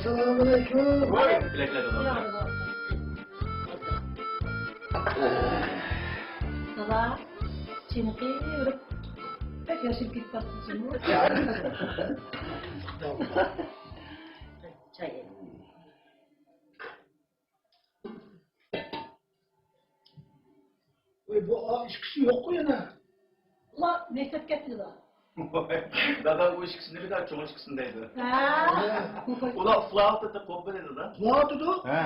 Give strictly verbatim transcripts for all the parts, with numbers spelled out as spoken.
ئەسسالامۇئەلەيكۇم. ۋەئەلەيكۇم ئەسسالام. دادا، چېنىقىۋېرىپ بەك ياشىرىپ كېتىپ قاپسىز جۇمۇ. چاي. ۋاي، بۇ ئا ئىككىسى يوققۇ يەنە. ئۇلار مەكتەپكە كەتتىلا. دادا، ئۇ ئىككىسىنى بىر چوڭ ئىككىسىنى دەيدۇ. ھە. ئۇلار ئۇخلاۋاتىدۇ، قوپما دەيدۇ-دە. ئۇخلاۋاتىدۇ؟ ھە.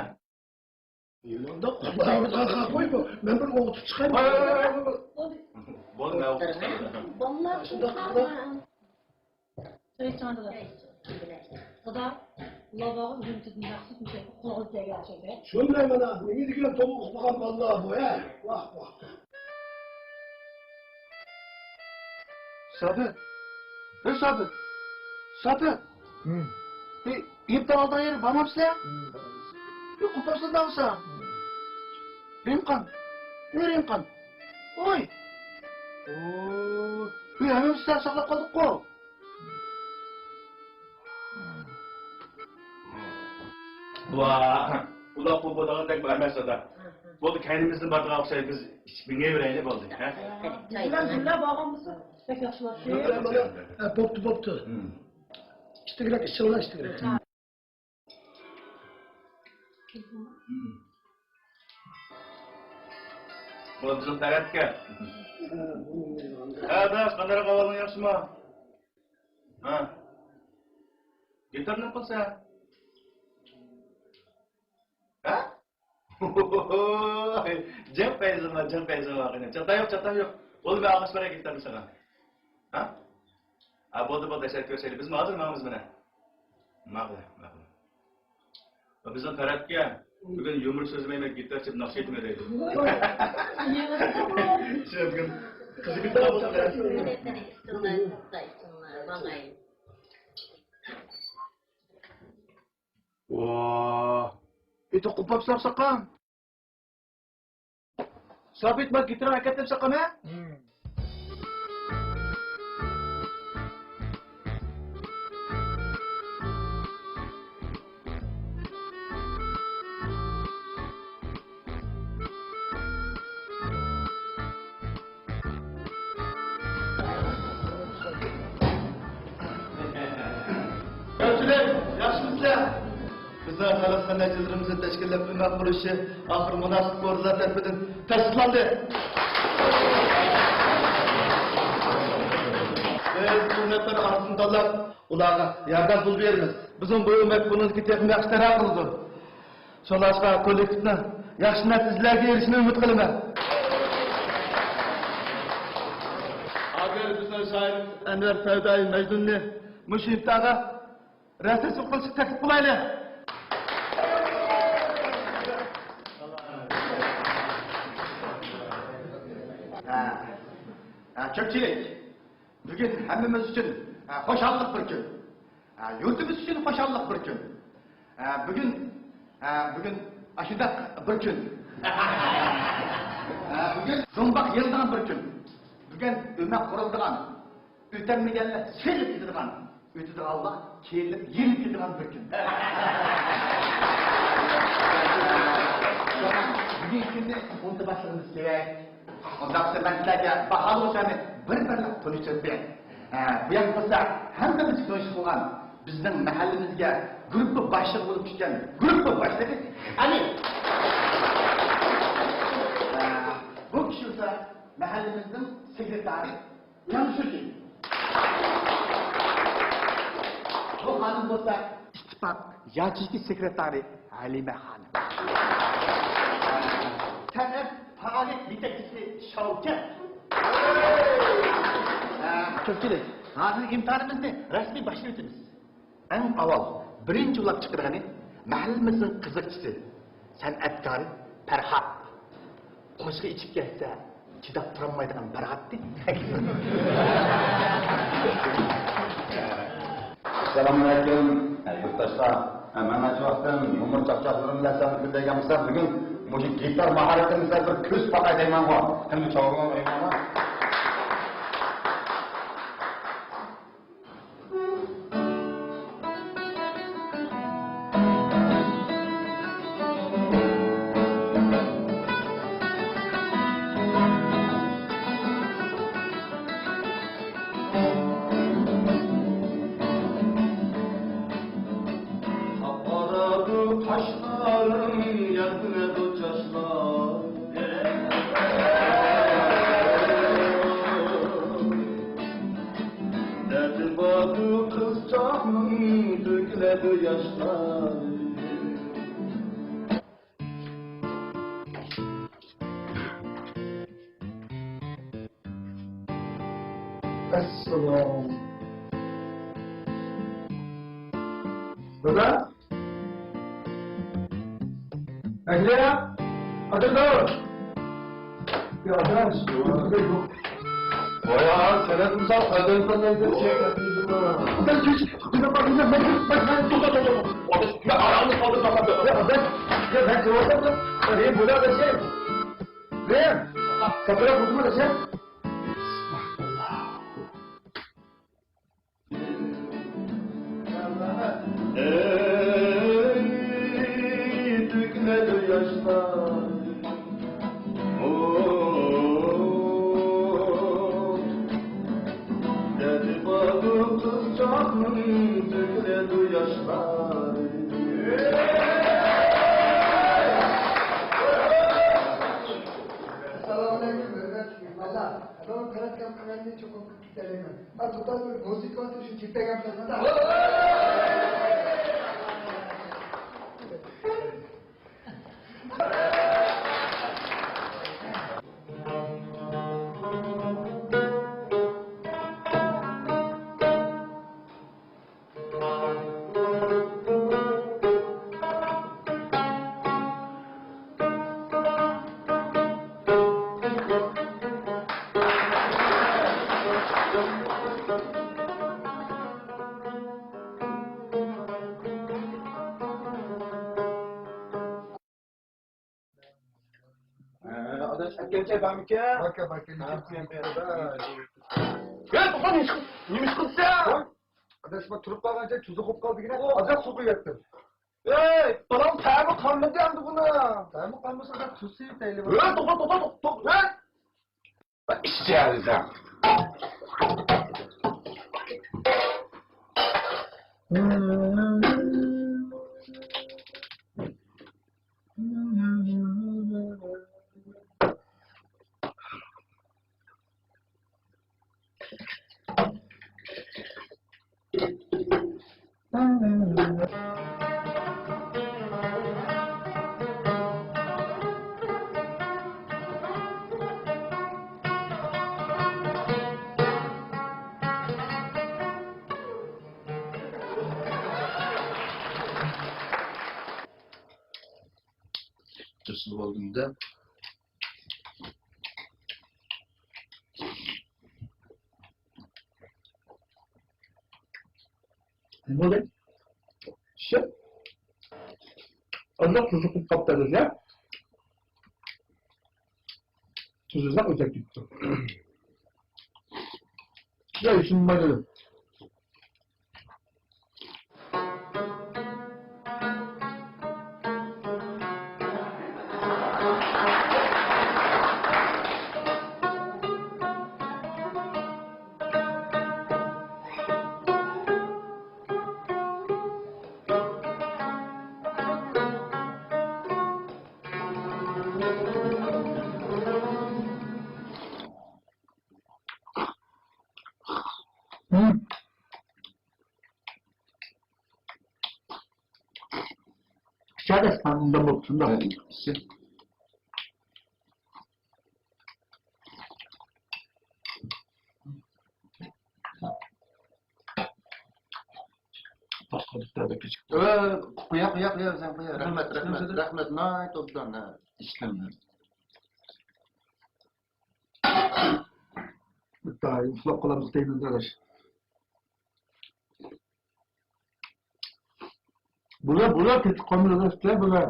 ئۇنداق ئۇخلاۋاتقان قوي بۇ. مەن بىر ئوغۇتۇپ چىقاي. ۋاي، ۋاي، ۋاي، ۋاي. بولدى. بولدى، مەن ئوغۇتۇپ چىقاي. بالىلار شۇنداق قىلىپ. چاي ئىچىڭ دادا. دادا، ئۇلار بارغان ئۈرۈمچىدىن مەخسۇس مۇشۇ قۇلىقىغا كەلگەن ئوخشايدۇ. شۇنداق مانا، نېمە دېگەن تومۇق ئۇخلىغان بالىلار بۇ، ھە؟ ۋاھ، ۋاھ. سابىر. ھەي، سابىر. سابىر. ھىم. ھەي، يېپتان ئالدىغا يەر بارمامسىلەر؟ ھىم، بارىمىز. يوق، قوپۇرسىدىڭ سەن. ھىم. رىمقان. ھەي، رىمقان. ۋوي. ئوي. ھەي، ھەممىمىز سەل ساقلاپ قالدۇققۇ. ۋاھ، ئۇلار قۇل بولىدىغاندەك ئەمەس، دادا. بولدى، كەينىمىزدىن بارىدىغان ئوخشايدۇ، بىز ئىچىپ مېڭىۋېرەيلى، بولدى، ھە؟ بىز بىلەن بىللە بارغان بولسا بەك ياخشى بولاتتى. ھە، بوپتۇ، بوپتۇ. بىر تەرەپ ئىچىڭلار، بىر تەرەپ. بولدى، بىزنىڭ تەرەپكە. ھە، ئاداش، قانداق ئەھۋالىڭ، ياخشىمۇ؟ ھە. گىتارنى قىلسا. ھە؟ جىق پەيزىڭلار، جىق پەيزىڭلار. چاتاق يوق، چاتاق يوق. بولدى، مەن ئالقىش بېرەي گىتارنى ساڭا. ھە؟ ھە، بولدى، بولدى، دەھشەت كۆرسەيلى. بىزمۇ ھازىر ماڭىمىز مانا. ماقۇل، ماقۇل. بىزنىڭ تەرەپكە بۈگۈن يۇمۇر سۆزلىمەيمەن، گىتار چېلىپ ناخشا ئېيتىمەن دەيدۇ. شۇ بۈگۈن قىزىقىپ قالدى. قېنى، قېنى، ئىچىڭلار، توختا، ئىچىڭلار، ماڭاي. ۋاھ! ئېتى قوپۇپ ساقساقام. سابىت، ما گىتارنى ئەكەتتىم ساقام، ھە؟ كۆپچىلىك، ياخشىمۇسىلەر؟ بىزنىڭ خەلق سەنئەتچىلىرىمىزنى تەشكىللەپ ئۆمەك قۇرۇشى ئاخىر مۇناسىپ ئورۇنلار تەرىپىدىن تەستىقلاندى. بىز بىر نەپەر ئارزۇنى تاللاپ، ئۇلارغا ياردەم پۇل بېرىمىز. بىزنىڭ بۇ ئۆمەك بۇنىڭدىكى تېخىمۇ ياخشى تەرەققىي قىلىدۇ. شۇڭلاشقا كوللېكتىپنىڭ ياخشى نەتىجىلەرگە ئېرىشىشىنى ئۈمىد قىلىمەن. ھازىر بىزنىڭ شائىرىمىز ئەنۋەر سەۋدائى مەجنۇننى مۇشۇ ئىپتارغا رەسمىي قىلىشقا تەكلىپ قىلايلى. ھە، ھە، كۆپچىلىك. بۈگۈن ھەممىمىز ئۈچۈن، ھە، خۇشاللىق بىر كۈن. ھە، يۇرتىمىز ئۈچۈن خۇشاللىق بىر كۈن. ھە، بۈگۈن، ھە، بۈگۈن ئاشۇنداق بىر كۈن. ھە، بۈگۈن زومباق يېلىدىغان بىر كۈن. بۈگۈن ئۆمەك قۇرۇلىدىغان، ئۆتەلمىگەنلەر سېلىپ كېتىدىغان، ئۆتىدىغانلار كېلىپ يېلىپ كېتىدىغان بىر كۈن. بۈگۈنكى كۈننى ئۇنتۇماسلىقىمىز كېرەك. ئۇنداقتا مەن سىلەرگە باھالىغۇچىلارنى بىر-بىرلەپ تونۇشتۇرۇپ بېرەي. ئە، بۇ يەردە بولسا ھەممىمىز تونۇش بولغان بىزنىڭ مەھەللىمىزگە گۇرۇپپا باشلىقى بولۇپ چۈشكەن گۇرۇپپا باشلىقى ئەلى. ئە، بۇ كىشى بولسا مەھەللىمىزنىڭ سېكرېتارى ياڭشۇجى. بۇ خانىم بولسا ئىتتىپاق ياچېيكا سېكرېتارى ھەلىمە خانىم. سەنئەت پائالىيەت يېتەكچىسى شاۋكەت. كۆپچىلىك، ھازىر ئىمتىھانىمىزنى رەسمىي باشلىۋېتىمىز. ئەڭ ئاۋۋال بىرىنچى بولاپ چىقىدىغىنى مەھەللىمىزنىڭ قىزىقچىسى، سەنئەتكارى پەرھات. قوشىقى ئىچىپ كەتسە، چىداپ تۇرالمايدىغان پەرھاتتى. ئەسسالامۇئەلەيكۇم، يۇرتداشلار. مەن ئانچە ۋاقىتتىن يۇمۇر چاقچاقلىرىم بىلەن سىلەرنى كۈنلەيدىغان بولسام، بۈگۈن مۇشۇ گىتار ماھارىتىمنى سىلەر بىر كۆرۈپ باقاي دەيمەنغۇ. قېنى، چالغىنى ئويناڭلار. ياشلار. ئەسسالام. دادا. ئەھلىيا. ئادىل. يا ئاداش. ۋاي، سەنەت مىسال قەدەم قىلمايدۇ. ئاداش، كېچ. توختا، توختا، توختا. ئاداش، مەن ئاراڭنى قالدۇرماقچى. يا ئاداش، يا مەن جاۋاب بەردىم. يا بۇلار دەشەم. رېم، كاتىراپ بولدىمۇ دەشەم؟ ئەي، تۆكۈلىدۇ ياشلار. ئوھ، دەردى بار بۇ قىزچاقنىڭ، تۆكۈلىدۇ ياشلار. ئەسسالامۇئەلەيكۇم، ھۆرمەتلىك مېھمانلار. ئەنە قاراتقان قەۋەتنى چوقۇم كۈتەلەيمەن. ھە، توختاڭ، بىر مۇزىكا ۋاسىتە شۇ جىپەك ئەمەسمىدە. ئاداش، ئەتكەنچە بارمىكەن؟ باركەن، باركەن. ھە، نېمە ئىش قىل-، نېمە ئىش قىلسا؟ ئاداش، مانا تۇرۇپ قالغانچە تۇزلۇق بولۇپ قالدىكەن. ئازراق سۇ قۇيۇۋەتتىم. ئەي، بالام، تەمى قالمىدى ئەمدى بۇنىڭ. تەمى قالمىسا، ئازراق تۇز سېلىپ بەرەيلى. ئەي، توختا، توختا، توختا، توختا، ئەي. ئىچىۋەرسەڭ. تىرسىلىپ ئالدىم-دە. نېمە بولدى؟ شىت. ئازراق تۇزلۇق بولۇپ قاپتۇ دېسە. تۇزلۇق ئۆتەپ كېتىپتۇ. يا، يېشىلماي دېدىم. ئىچەدە ساندان بولۇپ شۇنداق. قويا، قويا، قويا، سەن قويا. رەھمەت، رەھمەت، رەھمەت، ناھايىتى ئوبدان، ھە. ئىشلەمدى. ئۇخلاپ قالامسىز دەيمەن، ئاداش. بۇلار، بۇلار كېتىپ قالمىدى، ئاداش، بۇلار.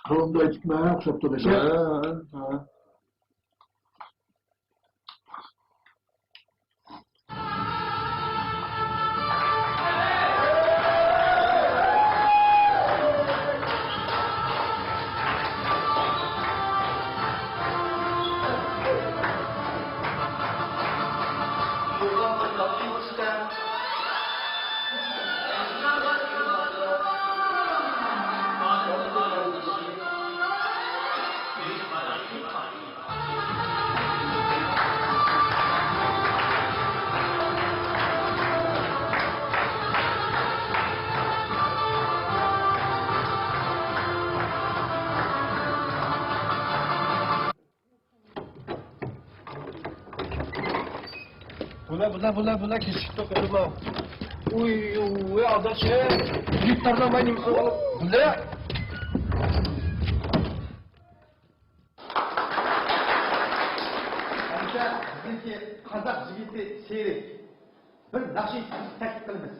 قولۇمدا ئېيتىپمەن، ئوخشاپ تۇرۇش. ھە، ھە. بۇلە، بۇلە، بۇلە، بۇلە، كېچىكتۇق، ئەمما. ئۇي، ئۇي، ئاداش، ئەي. يىگىتلەرنىڭ ماينىڭ قىلىپ، بۇلە. ھەمدە بىزنىڭكى قازاق يىگىتى شېرىك. بىر ناخشا ئېيتىشنى تەكلىپ قىلىمىز.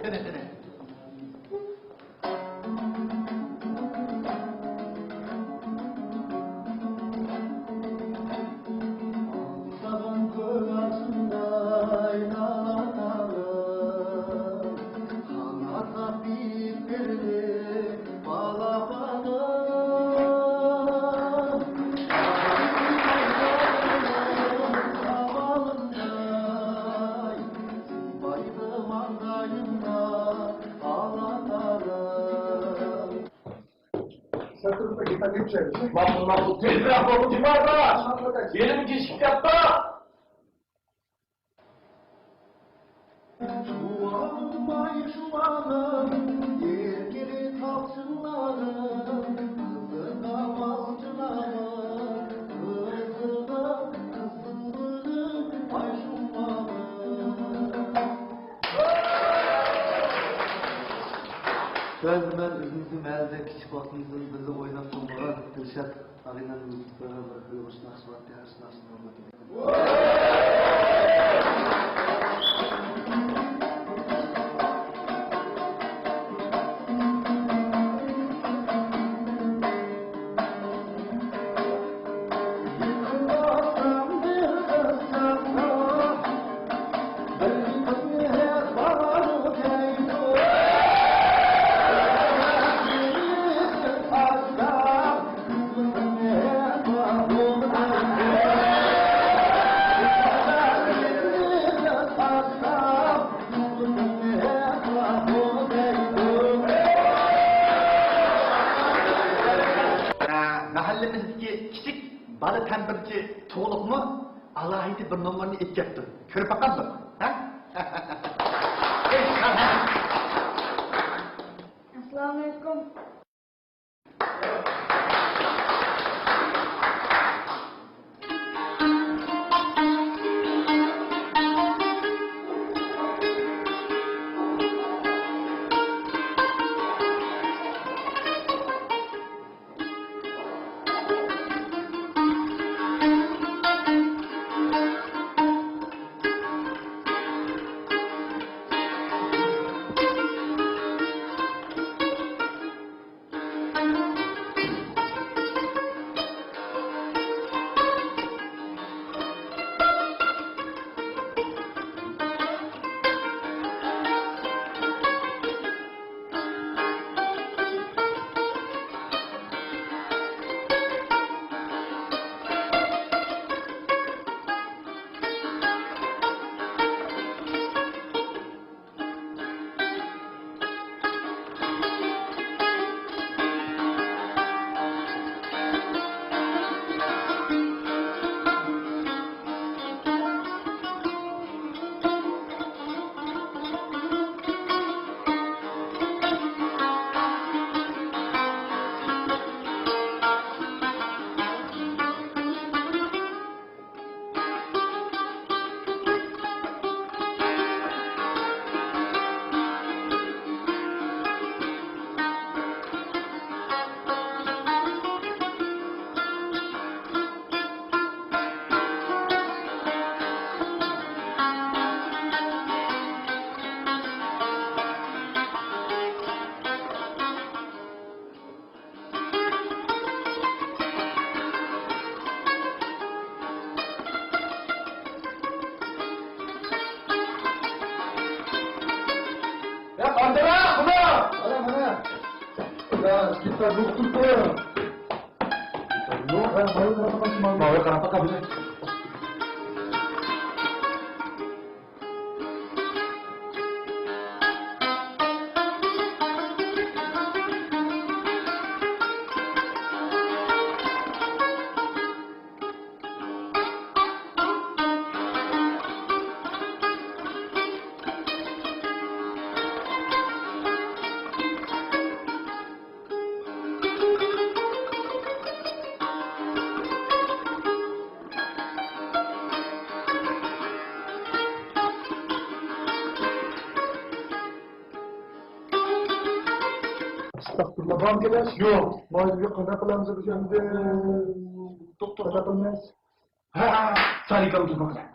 قېنى، قېنى. ماقۇل، ماقۇل، تېزرەك بولغۇچى بار-دا! يېنىم كېچىكىپ كەپتۇ! جۇۋانىم، ئاي جۇۋانىم، ئېگىلى تاپشىنلارىم، قىزىل نامازچىلارنىڭ قىزىغا قىزىل گۈلۈم، ئاي جۇۋانىم. تۆۋەندە مەن ئۆزىمىزنىڭ مەھەللىدە كىچىك ۋاقتىمىزدىن بىللە ئويناپ تۇرمىغان دىلشات ئاغىنەمدىن ئۆتۈپ قويغان بىر ئۇيغۇرچە ناخشا بارتتى، ھەر شۇ ناخشىنى ئويناپ بېرەي. مەھەللىمىزدىكى كىچىك بالا تەنبۇرچى تۇغلۇقمۇ ئالاھىدە بىر نومۇرنى ئېيتىپ كەپتۇ. كۆرۈپ باقامدۇق؟ ھە؟ ئەسسالامۇئەلەيكۇم. يا قاندىرا، قۇلۇ! مانا، مانا. يا، كىتاب ئوقۇتۇپ قويۇڭ. يوق، مانا، مانا، مانا، مانا. مانا، قاراپ باقايلى. ئەستەغپۇرۇللا، بارمىكىن؟ يوق. مايدىگە قانداق قىلامىز بىز ئەمدى؟ توختاپ، توختاپ. قانداق قىلىمىز؟ ھە، سالىكام تۇرماقلار.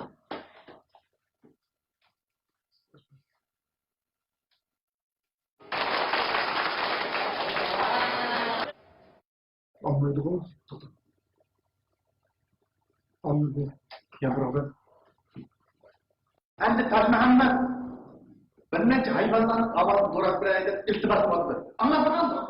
ئاڭلايدىغۇ؟ توختاپ. ئاڭلىدى. يامراۋ. ئەمدى تاج مۇھەممەد بىر نەچچە ھايۋانلارنىڭ ئاۋازىنى دوراپ بېرەي دەپ ئىلتىماس قىلىۋاتىدۇ. ئاڭلاپ باقامسىز؟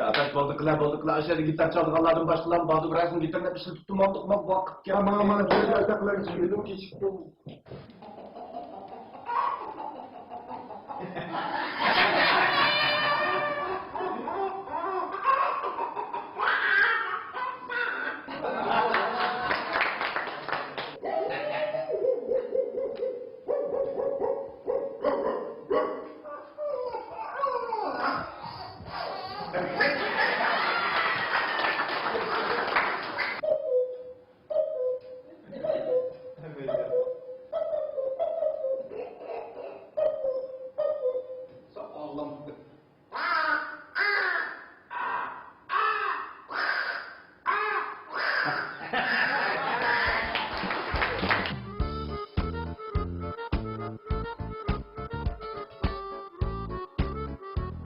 يا، بەس، بولدى قىلە، بولدى قىلە. ئاشۇ يەردە گىتار چالىدىغانلاردىن باشقىلارمۇ بالدۇر بىرەرسىنى گىتارلاپ ئىشلىتىپ تۇرمامدۇقما؟ ۋاقىت كەپ. ماڭا، ماڭا، كېلىپ ئايتاقلار، كېلىپ كېچىكتىم.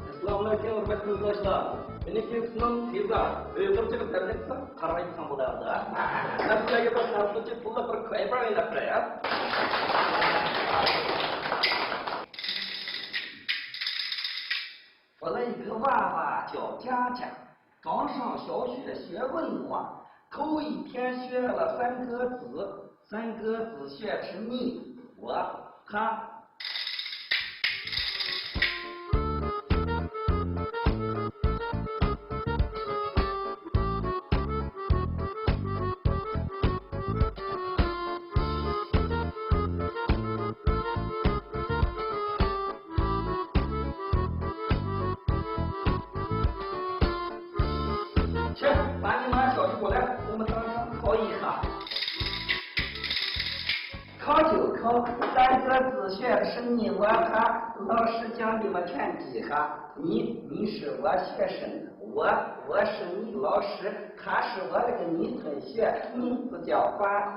ئەسسالامۇئەلەيكۇم، ھۆرمەتلىك قېرىنداشلار. مېنىڭكى ئىسمىم سېزار. ئۇيغۇرچىغا دەرلەتسەم قارىمايدىغان بولدى. مەن بۇ يەرگە بىر خەنزۇچە پۇللۇق بىر كۇەيباڭ ئېلىپ بېرەي. ولا يقوا وعوا جاجا، 刚上小学学文化，头一天学了三个字，三个字学成你、我、他。 去，把你妈叫过来，我们刚刚考一下。考就考，三个字学成你我他，老师讲的么全记下。你，你是我学生，我，我是你老师，他是我那个女同学，名字叫花花。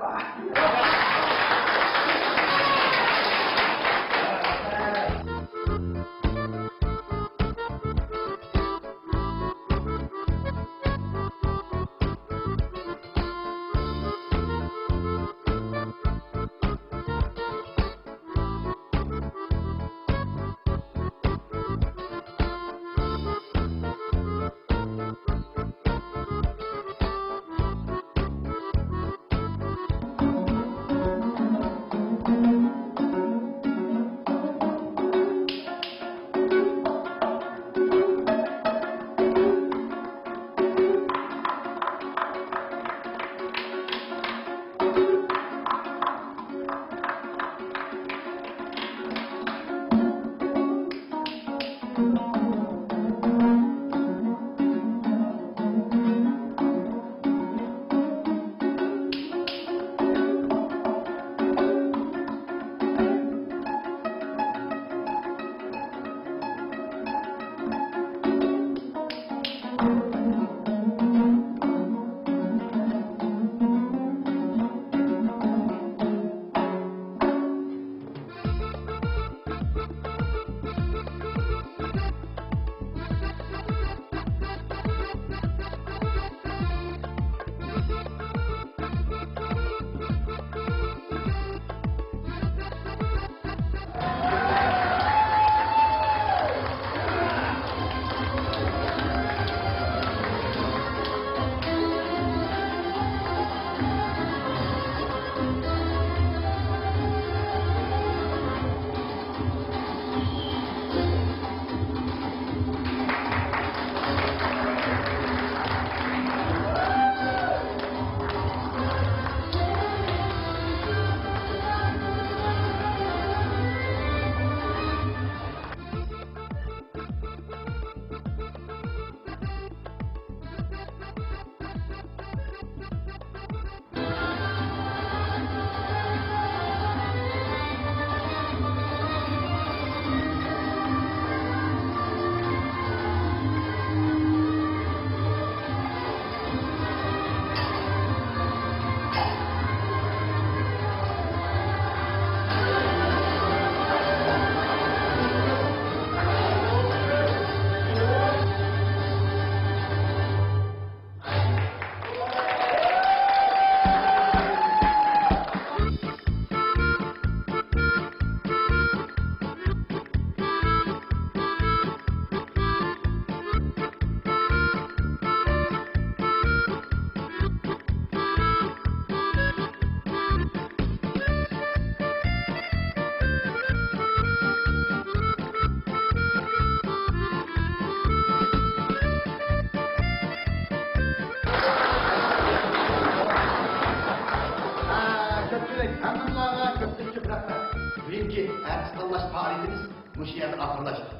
ھەممىڭلارغا كۆپتىن كۆپ رەھمەت. بۈگۈنكى ئەرز تاللاش پائالىيىتىمىز مۇشۇ يەردە ئاخىرلاشتى.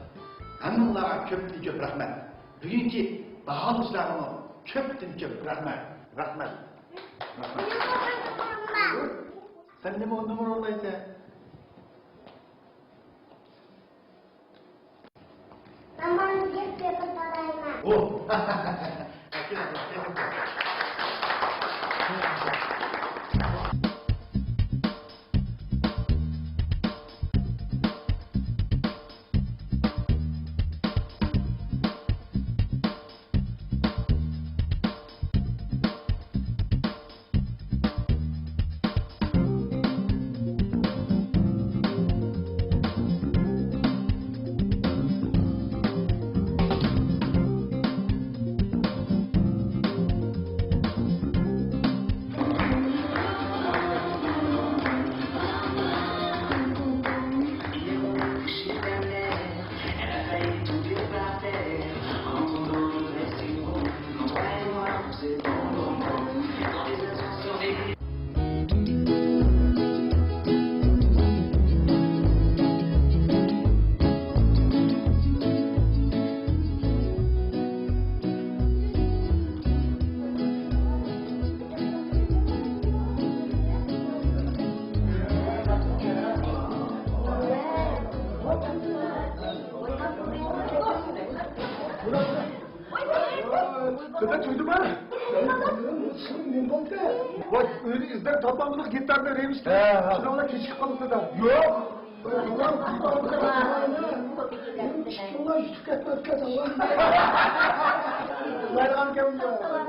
ھەممىڭلارغا كۆپتىن كۆپ رەھمەت. بۈگۈنكى باھالىغۇچىلارغىمۇ كۆپتىن كۆپ رەھمەت. رەھمەت. رەھمەت. سەن نېمە نومۇر ئوينايسەن؟ مامان دەپ بېقىپ بارايمەن. ئۇھ. دادا، تۇردىمۇ؟ نېمە بولدى؟ ۋاي، ئۆينى ئىزدەپ تاپالمىدۇق، گىتارنى رېمىسكە. ھە، ھە. شۇنىڭ بىلەن كېچىكىپ قالدۇق، دادا. يوق. ئىككىڭلار يۇتۇپ كەتمەپتىكەن، ئاللا. بۇلايدىغان گەپمۇ يوق.